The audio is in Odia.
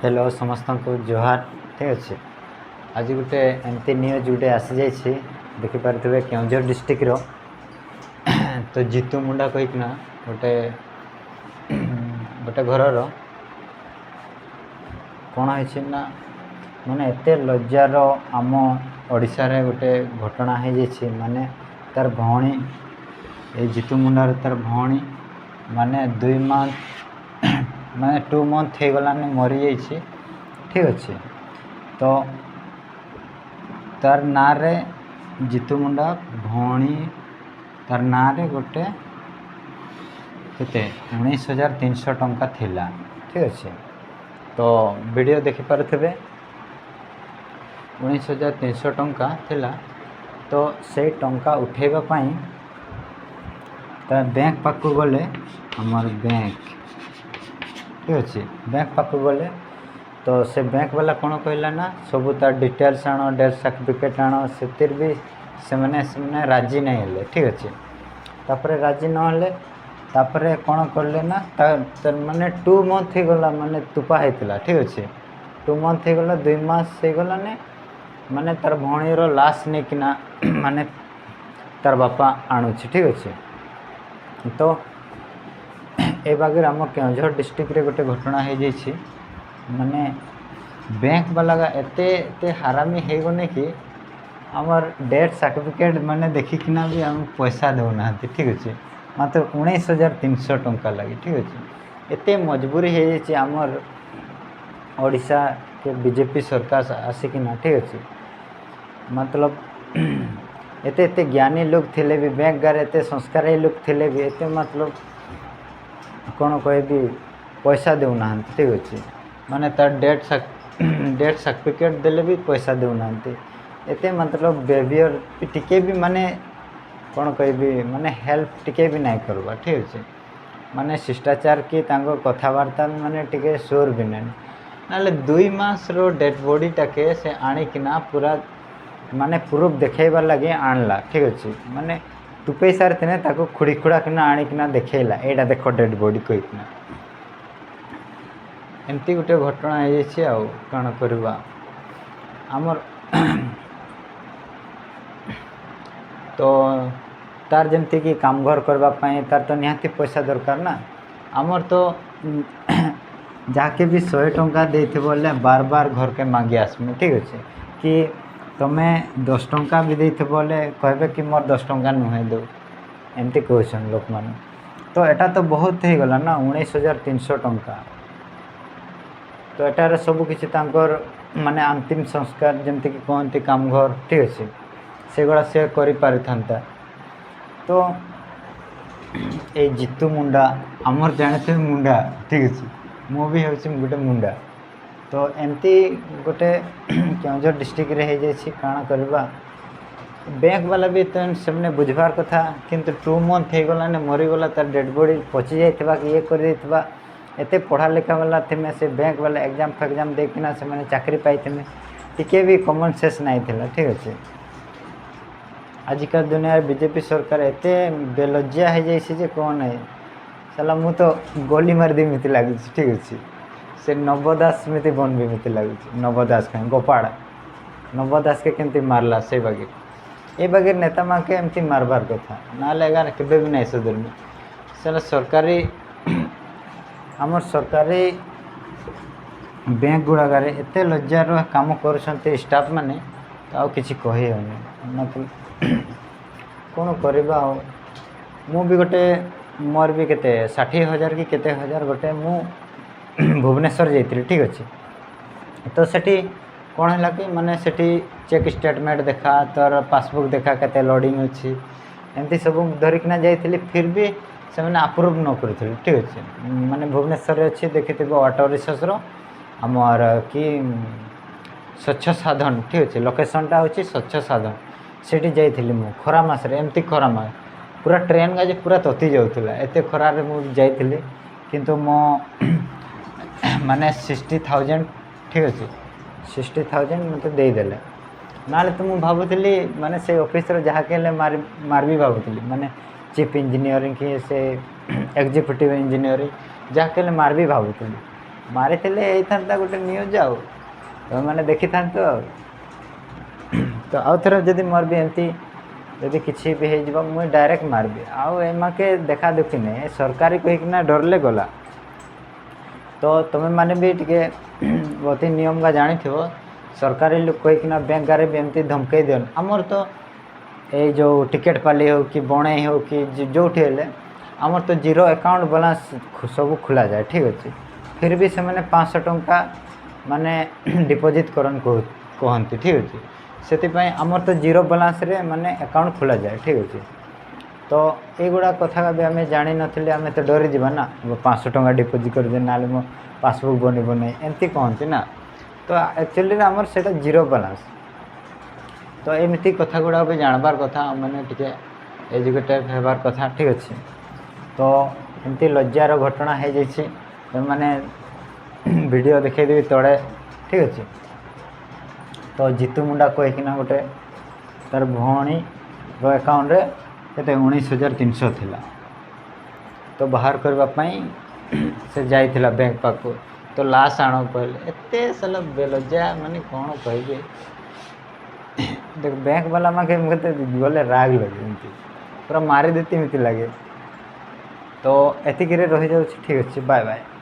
ହ୍ୟାଲୋ, ସମସ୍ତଙ୍କୁ ଜୁହାର। ଠିକ୍ ଅଛି, ଆଜି ଗୋଟେ ଏମିତି ନ୍ୟୁଜ୍ ଗୋଟେ ଆସିଯାଇଛି, ଦେଖିପାରୁଥିବେ, କେଉଁଝର ଡିଷ୍ଟ୍ରିକ୍ଟର। ତ ଜିତୁ ମୁଣ୍ଡା କହିକିନା ଗୋଟେ ଗୋଟେ ଘରର କ'ଣ ହେଇଛି ନା, ମାନେ ଏତେ ଲଜ୍ଜାର ଆମ ଓଡ଼ିଶାରେ ଗୋଟେ ଘଟଣା ହେଇଯାଇଛି। ମାନେ ତାର ଭଉଣୀ, ଏଇ ଜିତୁ ମୁଣ୍ଡାର ତାର ଭଉଣୀ, ମାନେ 2 ମାସ, ମାନେ 2 ମନ୍ଥ ହେଇଗଲାନି ମରିଯାଇଛି। ଠିକ୍ ଅଛି, ତ ତାର ନାଁରେ, ଜିତୁ ମୁଣ୍ଡା ଭଉଣୀ, ତାର ନାଁରେ ଗୋଟେ କେତେ 19,300 ଟଙ୍କା ଥିଲା। ଠିକ୍ ଅଛି, ତ ଭିଡ଼ିଓ ଦେଖିପାରୁଥିବେ, 19,300 ଟଙ୍କା ଥିଲା। ତ ସେଇ ଟଙ୍କା ଉଠେଇବା ପାଇଁ ତା ବ୍ୟାଙ୍କ ପାଖକୁ ଗଲେ, ଆମର ବ୍ୟାଙ୍କ। ଠିକ୍ ଅଛି, ବ୍ୟାଙ୍କ ପାଖକୁ ଗଲେ ତ ସେ ବ୍ୟାଙ୍କ ବାଲା କ'ଣ କହିଲା ନା, ସବୁ ତାର ଡିଟେଲ୍ସ ଆଣ, ଡେଥ୍ ସାର୍ଟିଫିକେଟ୍ ଆଣ। ସେଥିରେ ବି ସେମାନେ ସେମାନେ ରାଜି ନାଇଁ ହେଲେ। ଠିକ୍ ଅଛି, ତାପରେ ରାଜି ନହେଲେ ତାପରେ କ'ଣ କଲେ ନା, ତା ମାନେ 2 ମନ୍ଥ ହେଇଗଲା, ମାନେ ତୁପା ହେଇଥିଲା। ଠିକ୍ ଅଛି, 2 ମନ୍ଥ ହେଇଗଲା, 2 ମାସ ହେଇଗଲାନି, ମାନେ ତାର ଭଉଣୀର ଲାଶ ନେଇକିନା ମାନେ ତାର ବାପା ଆଣୁଛି। ଠିକ୍ ଅଛି, ତ ଏ ବାଗରେ ଆମ କେଉଁଝର ଡିଷ୍ଟ୍ରିକ୍ଟରେ ଗୋଟେ ଘଟଣା ହେଇଯାଇଛି। ମାନେ ବ୍ୟାଙ୍କ ବାଲା ଏତେ ଏତେ ହାରାମି ହେଇଗଲେ କି ଆମର ଡେଥ୍ ସାର୍ଟିଫିକେଟ୍ ମାନେ ଦେଖିକିନା ବି ଆମକୁ ପଇସା ଦେଉନାହାନ୍ତି। ଠିକ୍ ଅଛି, ମାତ୍ର 19,300 ଟଙ୍କା ଲାଗି। ଠିକ୍ ଅଛି, ଏତେ ମଜବୁରି ହେଇଯାଇଛି ଆମର ଓଡ଼ିଶା କେ ବିଜେପି ସରକାର ଆସିକିନା। ଠିକ୍ ଅଛି, ମତଲବ ଏତେ ଏତେ ଜ୍ଞାନୀ ଲୋକ ଥିଲେ ବି, ବ୍ୟାଙ୍କ ଗାରେ ଏତେ ସଂସ୍କାରୀ ଲୋକ ଥିଲେ ବି, ଏତେ ମତଲବ କ'ଣ କହିବି, ପଇସା ଦେଉନାହାନ୍ତି। ଠିକ୍ ଅଛି, ମାନେ ତାର ଡେଥ୍ ସାର୍ଟିଫିକେଟ୍ ଦେଲେ ବି ପଇସା ଦେଉନାହାନ୍ତି। ଏତେ ମତଲବ ବିହେଭିଅର୍ ଟିକେ ବି, ମାନେ କ'ଣ କହିବି, ମାନେ ହେଲ୍ପ ଟିକେ ବି ନାଇଁ କରବା। ଠିକ୍ ଅଛି, ମାନେ ଶିଷ୍ଟାଚାର କି ତାଙ୍କ କଥାବାର୍ତ୍ତା ବି ମାନେ ଟିକେ ସୋର୍ ବି ନାଇଁ। ନହେଲେ 2 ମାସର ଡେଡ଼୍ ବଡ଼ିଟାକେ ସେ ଆଣିକିନା ପୁରା ମାନେ ପ୍ରୁଫ୍ ଦେଖେଇବାର ଲାଗି ଆଣିଲା। ଠିକ୍ ଅଛି, ମାନେ ତୁପେଇ ସାରିଥିଲେ, ତାକୁ ଖୁଡ଼ି ଖୁଡ଼ାକିନା ଆଣିକିନା ଦେଖେଇଲା, "ଏଇଟା ଦେଖ ଡେଡ଼୍ ବଡ଼ି" କହିକିନା। ଏମିତି ଗୋଟେ ଘଟଣା ହେଇଯାଇଛି। ଆଉ କ'ଣ କରିବା? ଆମର ତ ତାର ଯେମିତିକି କାମ ଘର କରିବା ପାଇଁ ତାର ତ ନିହାତି ପଇସା ଦରକାର ନା। ଆମର ତ ଯାହାକେ ବି 100 ଟଙ୍କା ଦେଇଥିବ ବୋଲେ ବାର ବାର ଘରକେ ମାଗି ଆସମୁ। ଠିକ୍ ଅଛି, କି ତମେ 10 ଟଙ୍କା ବି ଦେଇଥିବ ବୋଲେ କହିବେ କି ମୋର 10 ଟଙ୍କା ନୁହେଁ, ଦଉ, ଏମିତି କହୁଛନ୍ ଲୋକମାନେ। ତ ଏଟା ତ ବହୁତ ହେଇଗଲା ନା, 19,300 ଟଙ୍କା। ତ ଏଟାରେ ସବୁ କିଛି ତାଙ୍କର ମାନେ ଅନ୍ତିମ ସଂସ୍କାର ଯେମିତିକି କୁହନ୍ତି, କାମଘର, ଠିକ୍ ଅଛି, ସେଗୁଡ଼ା ସେ କରିପାରିଥାନ୍ତା। ତ ଏଇ ଜିତୁ ମୁଣ୍ଡା, ଆମର ଜାଣିଥିବେ ମୁଣ୍ଡା। ଠିକ୍ ଅଛି, ମୁଁ ବି ହେଉଛି ଗୋଟେ ମୁଣ୍ଡା। ତ ଏମିତି ଗୋଟେ କେଉଁଝର ଡିଷ୍ଟ୍ରିକ୍ଟରେ ହେଇଯାଇଛି। କାଣା କରିବା? ବ୍ୟାଙ୍କ ବାଲା ବି ତ ସେମାନେ ବୁଝବାର କଥା। କିନ୍ତୁ 2 ମନ୍ଥ ହେଇଗଲାନି ମରିଗଲା, ତାର ଡେଡ଼୍ ବଡ଼ି ପଚି ଯାଇଥିବା କି ଇଏ କରିଦେଇଥିବା। ଏତେ ପଢ଼ା ଲେଖା ବାଲା ଥିମେ ସେ ବ୍ୟାଙ୍କ ବାଲା, ଏକ୍ଜାମ୍ ଫେକ୍ଜାମ୍ ଦେଇକିନା ସେମାନେ ଚାକିରି ପାଇଥିମେ, ଟିକେ ବି କମନ୍ ସେନ୍ସ ନାଇଁ ଥିଲା। ଠିକ୍ ଅଛି, ଆଜିକା ଦୁନିଆରେ ବିଜେପି ସରକାର ଏତେ ବେଲଜ୍ଜା ହେଇଯାଇଛି ଯେ କ'ଣ ନାହିଁ। ସାଲା ମୁଁ ତ ଗଲି ମାରିଦେବି ଏମିତି ଲାଗୁଛି। ଠିକ୍ ଅଛି, ସେ ନବ ଦାସ ଏମିତି ବନବି ଏମିତି ଲାଗୁଛି। ନବ ଦାସ କାହିଁ, ଗୋପାଳ ନବ ଦାସକେ କେମିତି ମାରଲା, ସେଇ ବାଗିର ଏ ବାଗିର ନେତାମାନକେ ଏମିତି ମାରବାର କଥା। ନହେଲେ ଏଗାର କେବେ ବି ନାଇଁ ସୁଧରମି। ସେଟା ସରକାରୀ, ଆମର ସରକାରୀ ବ୍ୟାଙ୍କ ଗୁଡ଼ାକରେ ଏତେ ଲଜ୍ଜାର କାମ କରୁଛନ୍ତି ଷ୍ଟାଫ୍ ମାନେ, ତ ଆଉ କିଛି କହି ହେଉନି। ମତଲବ କ'ଣ କରିବା ଆଉ? ମୁଁ ବି ଗୋଟେ, ମୋର ବି କେତେ 60,000 କି କେତେ ହଜାର ଗୋଟେ, ମୁଁ ଭୁବନେଶ୍ୱର ଯାଇଥିଲି। ଠିକ୍ ଅଛି, ତ ସେଠି କ'ଣ ହେଲା କି, ମାନେ ସେଠି ଚେକ୍ ଷ୍ଟେଟମେଣ୍ଟ ଦେଖା, ତୋର ପାସବୁକ୍ ଦେଖା, କେତେ ଲୋଡ଼ିଂ ଅଛି, ଏମିତି ସବୁ ଧରିକିନା ଯାଇଥିଲି। ଫିର୍ ବି ସେମାନେ ଆପ୍ରୁଭ୍ ନ କରୁଥିଲେ। ଠିକ୍ ଅଛି, ମାନେ ଭୁବନେଶ୍ୱରରେ ଅଛି, ଦେଖିଥିବ, ୱାଟର ରିସୋର୍ସର ଆମର କି ସ୍ୱଚ୍ଛ ସାଧନ। ଠିକ୍ ଅଛି, ଲୋକେସନ୍ଟା ହେଉଛି ସ୍ୱଚ୍ଛ ସାଧନ। ସେଠି ଯାଇଥିଲି ମୁଁ ଖରା ମାସରେ, ଏମିତି ଖରା ମାସ, ପୁରା ଟ୍ରେନ୍ ଗାଜି ପୁରା ତତି ଯାଉଥିଲା। ଏତେ ଖରାରେ ମୁଁ ଯାଇଥିଲି, କିନ୍ତୁ ମୋ ମାନେ 60,000, ଠିକ୍ ଅଛି, 60,000 ମୋତେ ଦେଇଦେଲେ। ନହେଲେ ତ ମୁଁ ଭାବୁଥିଲି, ମାନେ ସେ ଅଫିସର ଯାହାକି ହେଲେ ମାରି ମାରିବି ଭାବୁଥିଲି, ମାନେ ଚିଫ୍ ଇଞ୍ଜିନିୟରିଂ କି ସେ ଏକ୍ଜିକ୍ୟୁଟିଭ୍ ଇଞ୍ଜିନିୟରିଂ, ଯାହାକି ହେଲେ ମାରିବି ଭାବୁଥିଲି। ମାରିଥିଲେ ହେଇଥାନ୍ତା ଗୋଟେ ନ୍ୟୁଜ୍, ଆଉ ତୁମେମାନେ ଦେଖିଥାନ୍ତ। ଆଉ ତ ଆଉ ଥରେ ଯଦି ମୋର ବି ଏମିତି ଯଦି କିଛି ବି ହେଇଯିବ, ମୁଇଁ ଡାଇରେକ୍ଟ ମାରିବି। ଆଉ ଏମାକେ ଦେଖା ଦୁଖି ନାହିଁ। ସରକାରୀ କହିକିନା ଡରଲେ ଗଲା। ତ ତୁମେମାନେ ବି ଟିକେ ଅତି ନିୟମଟା ଜାଣିଥିବ। ସରକାରୀ ଲୋକ କହିକିନା ବ୍ୟାଙ୍କ ଗାରେ ବି ଏମିତି ଧମକେଇ ଦିଅନ୍। ଆମର ତ ଏଇ ଯେଉଁ ଟିକେଟପାଲି ହେଉ କି ବଣେଇ ହେଉ କି ଯେଉଁଠି ହେଲେ, ଆମର ତ ଜିରୋ ଆକାଉଣ୍ଟ ବାଲାନ୍ସ ସବୁ ଖୋଲାଯାଏ, ଠିକ୍ ଅଛି। ଫିର୍ ବି ସେମାନେ 500 ଟଙ୍କା ମାନେ ଡିପୋଜିଟ୍ କରନ୍ କହନ୍ତି, ଠିକ୍ ଅଛି। ସେଥିପାଇଁ ଆମର ତ ଜିରୋ ବାଲାନ୍ସରେ ମାନେ ଆକାଉଣ୍ଟ ଖୋଲାଯାଏ, ଠିକ୍ ଅଛି। ତ ଏଇଗୁଡ଼ା କଥା ବି ଆମେ ଜାଣିନଥିଲେ ଆମେ ତ ଡରିଯିବା ନା। 500 ଟଙ୍କା ଡିପୋଜିଟ୍ କରିଦେ, ନହେଲେ ମୋ ପାସବୁକ୍ ବନିବ ନାହିଁ, ଏମିତି କହନ୍ତି ନା। ତ ଆକ୍ଚୁଆଲିରେ ଆମର ସେଇଟା ଜିରୋ ବାଲାନ୍ସ। ତ ଏମିତି କଥା ଗୁଡ଼ାକ ବି ଜାଣବାର କଥା, ମାନେ ଟିକେ ଏଜୁକେଟେଡ଼ ହେବାର କଥା, ଠିକ୍ ଅଛି। ତ ଏମିତି ଲଜ୍ଜାର ଘଟଣା ହେଇଯାଇଛି। ମାନେ ଭିଡ଼ିଓ ଦେଖେଇଦେବି ତଳେ, ଠିକ୍ ଅଛି। ତ ଜିତୁ ମୁଣ୍ଡା କହିକିନା ଗୋଟେ ତାର ଭଉଣୀର ଆକାଉଣ୍ଟରେ କେତେ 19,300 ଥିଲା। ତ ବାହାର କରିବା ପାଇଁ ସେ ଯାଇଥିଲା ବ୍ୟାଙ୍କ ପାଖକୁ। ତ ଲାସ୍ ଆଣ କହିଲେ। ଏତେ ସାଲା ବେଲଜ୍ୟା, ମାନେ କ'ଣ କହିବି। ଦେଖ, ବ୍ୟାଙ୍କ ବାଲା ମାକେ ମୋତେ ଗଲେ ରାଗ ଲାଗେ, ଏମିତି ପୁରା ମାରିଦେତି ଏମିତି ଲାଗେ। ତ ଏତିକିରେ ରହିଯାଉଛି, ଠିକ୍ ଅଛି। Bye bye.